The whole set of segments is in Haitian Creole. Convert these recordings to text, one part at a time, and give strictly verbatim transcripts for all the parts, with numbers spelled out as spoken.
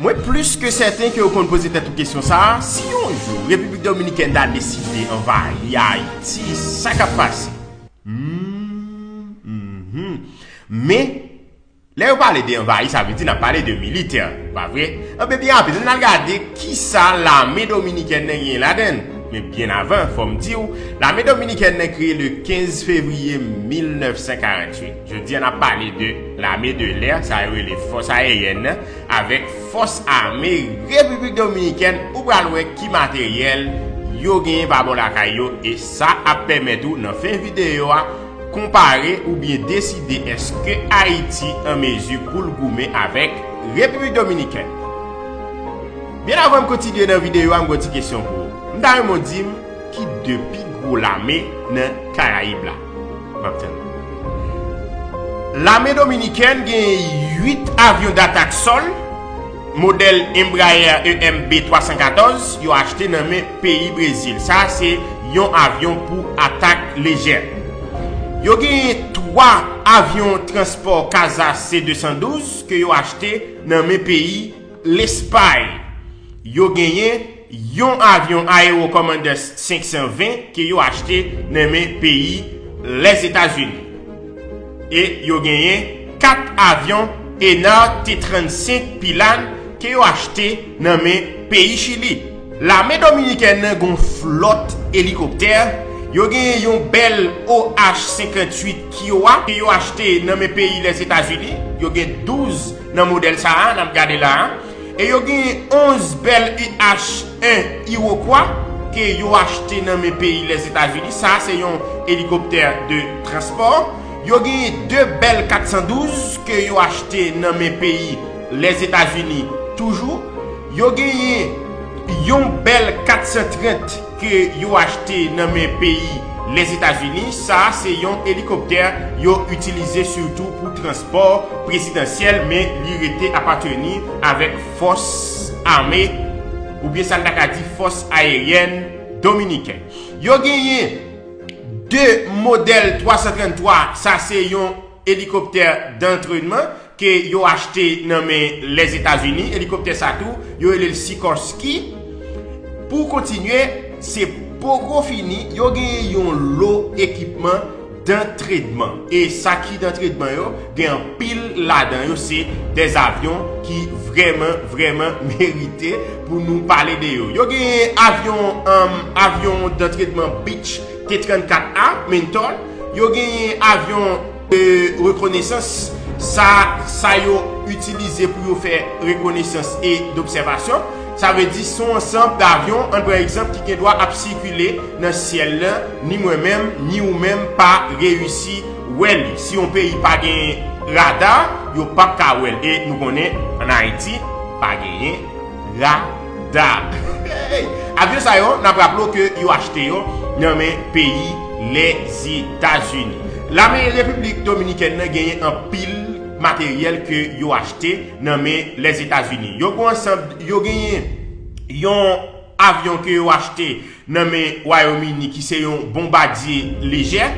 Mwen plis ke sèten ke w konn poze tèt ou kesyon sa a, si yon jou Repiblik Dominikèn ta deside anvayi Ayiti, sa k ap pase? Hmm, mhm. Men, lè yo pale de anvayi, sa vle di n ap pale de militè, pa vre? Anben, byen rapid, ann al gade kisa lame dominikèn nan genyen ladan l. Men byen avan, fò m di w, lame dominikèn nan kreye le kenz fevriye mil nèf san karanntuit. Jodi a, n ap pale de lame de lè, sa yo rele fòs ayeryèn nan, avèk fòs ame Repiblik Dominikèn, ou pral wè ki materyèl yo genyen pa bò lakay yo, e sa ap pèmèt ou, nan fen videyo a, konpare oubyen deside èske Ayiti an mezi pou l goumen avèk Repiblik Dominikèn. Byen avan m kontinye nan videyo a, m gen yon ti kesyon pou ou. M ta renmen w di m ki de pi gwo lame nan Karayib la. M ap tann. Lame dominikèn gen uit avyon datak sòl, modèl Embraer E M B twa san katòz, yo achte nan men peyi Brezil. Sa a se yon avyon pou atak lejè. Yo gen twa avyon transpò Caza C de san douz ke yo achte nan men peyi Lespay. Yo genyen yon avyon Aero Commander senk san ven ke yo achte nan men peyi Lèzetazini. E yo genyen kat avyon Enar T trannsenk Pilan ke yo achte nan men peyi Chili. Lame dominikèn nan gen yon flòt elikoptè. Yo genyen yon bèl O H senkantuit Kiowa ke yo achte nan men peyi Lèzetazini. Yo gen douz nan modèl sa a, n ap gade la a. E yo genyen onz bèl U H en Iroquois ke yo achte nan men peyi Lèzetazini. Sa a se yon elikoptè de transpò. Yo genyen de bèl kat san douz ke yo achte nan men peyi Lèzetazini toujou. Yo genyen yon bèl kat san trant ke yo achte nan men peyi Lèzetazini. Sa a se yon elikoptè yo itilize sitou pou transpò prezidansyèl, men li rete apateni avèk fòs ame, oubyen sa n ta ka di fòs ayeryèn dominikèn. Yo genyen de modèl twa san tranntwa, sa se yon elikoptè dantrenman ke yo achte nan men Lèzetazini. Elikoptè sa tou, yo rele l Sikorsky. Pou w kontinye, se poko fini, yo genyen yon lo ekipman dantrenman. E sa ki dantrenman yo, gen anpil ladan yo, se dèzavyon ki vrèman, vrèman merite pou nou pale de yo. Yo genyen avyon, um, avyon dantrenman Beech T trannkat A, Mentor. Yo genyen avyon e, rekonesans, sa, sa yo itilize pou yo fè rekonesans e dobsèvasyon. Sa vle di, se yon ansanm davyon, ann pran egzanp, ki gen dwa ap sikile nan syèl lan, ni mwen menm, ni ou menm pa reyisi wè li. Si yon peyi pa gen rada, yo p ap ka wè l. E nou konnen, ann Ayiti, pa genyen rada. Avyon sa yo, n ap raple w ke yo achte yo nan men peyi Lèzetazini. Lame Repiblik Dominikèn nan genyen anpil materyèl ke yo achte nan men Lèzetazini. Yo gen ansanm, yo genyen yon avyon ke yo achte nan men Wayòm Ini ki se yon bonbadye lejè.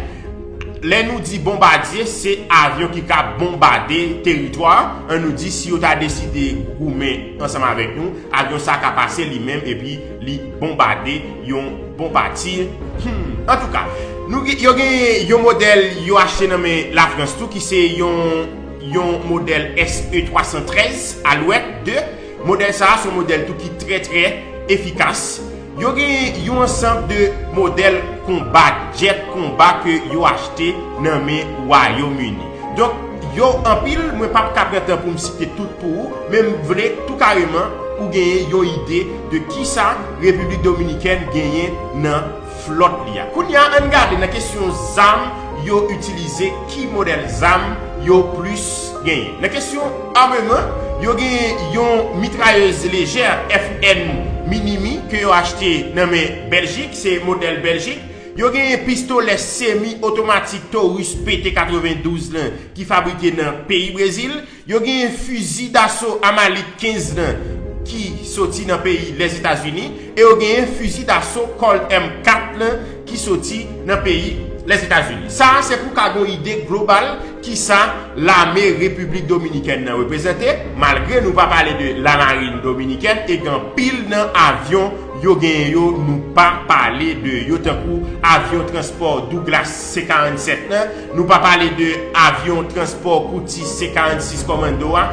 Lè nou di bonbadye, se avyon ki ka bonbade teritwa. An nou di, si yo ta deside goumen ansanm avèk nou, avyon sa ka pase li menm epi li bonbade yon bon pati. Hmm. Antouka, nou, yo gen yon modèl yo achte nan men Lafrans tou ki se yon, yon modèl S E twa san trèz Alouette de. Modèl sa a se yon modèl tou ki trè, trè efikas. Yo gen yon ansanm de modèl konba, jet konba ke yo achte nan men Wayòm Ini. Donk, yo anpil, mwen p ap ka pran tan pou m site tout pou ou, men m vle tou kareman ou genyen yon ide de kisa Repiblik Dominikèn genyen nan flòt li a. Kounye a, ann gade nan kesyon zam yo itilize, ki modèl zam yo plis genyen. Nan kesyon ameman, yo genyen yon mitrayèz lejè F N Minimi ke yo achte nan men Bèljik, se modèl Bèljik. Yo genyen pistolè semi otomatik Taurus P T katrevendouz lan ki fabrike nan peyi Brezil. Yo genyen fizi daso Amalik kenz lan ki soti nan peyi Lèzetazini. E yo genyen fizi daso Colt M kat lan ki soti nan peyi Lèzetazini. Sa a se pou ka gen yon ide global kisa lame Repiblik Dominikèn nan reprezante, malgre nou pa pale de lamarin dominikèn e gen anpil nan avyon yo genyen yo, nou pa pale de yo, tankou avyon transpò Douglas C karannsèt nan, nou pa pale de avyon transpò Curtiss C karannsis Commando a.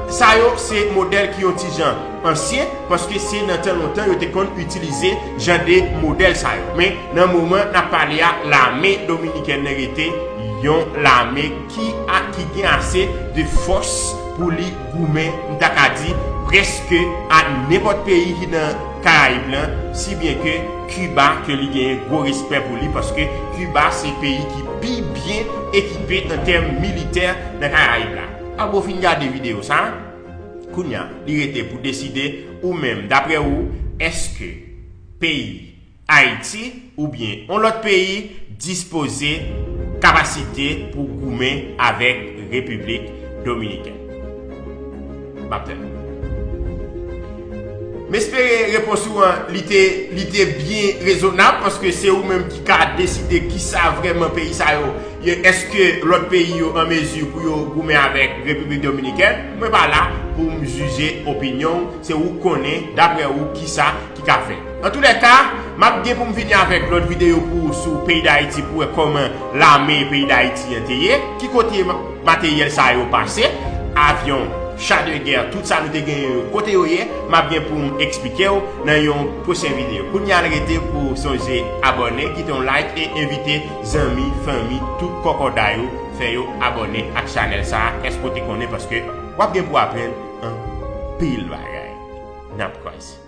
Sa yo se modèl ki yon ti jan ansyen, paske se nan tan lontan yo te konn itilize jan de modèl sa yo. Men nan moman n ap pale a, lame dominikèn nan rete yon lame ki a, ki gen ase de fòs pou li goumen, m ta ka di, prèske a nenpòt peyi ki nan Karayib lan, si byen ke Kiba, ke li genyen gwo respè pou li, paske Kiba se peyi ki pi byen ekipe an tèm militè nan Karayib la. Apre w fin gade videyo sa a, kounye a, li rete pou deside ou menm, daprè ou, èske peyi Ayiti oubyen yon lòt peyi dispoze kapasite pou goumen avèk Repiblik Dominikèn? M ap tann. M espere repons ou an, li te, li te byen rezonab, paske se ou menm ki ka deside kisa vrèman peyi sa yo, yo, èske lòt peyi yo an mezi pou yo goumen avèk Repiblik Dominikèn. Mwen pa la pou m jije opinyon w, se ou k konnen, daprè ou, kisa ki ka fèt. Antoulèka, m ap gen pou m vini avèk lòt videyo pou ou sou peyi Dayiti pou wè kòman lame peyi Dayiti an te ye, ki kote ma-, materyèl sa yo pase, avyon, cha de gè, tout sa nou te genyen yo, kote yo ye, m ap gen pou m eksplike w nan yon pwochen videyo. Kounye a l rete pou w sonje abòne, kite yon like e envite zanmi, fanmi, tout kòkòday ou, fè yo abòne ak chanèl sa a. Èske w te konnen? Paske w ap gen pou aprann anpil bagay. N ap kwaze.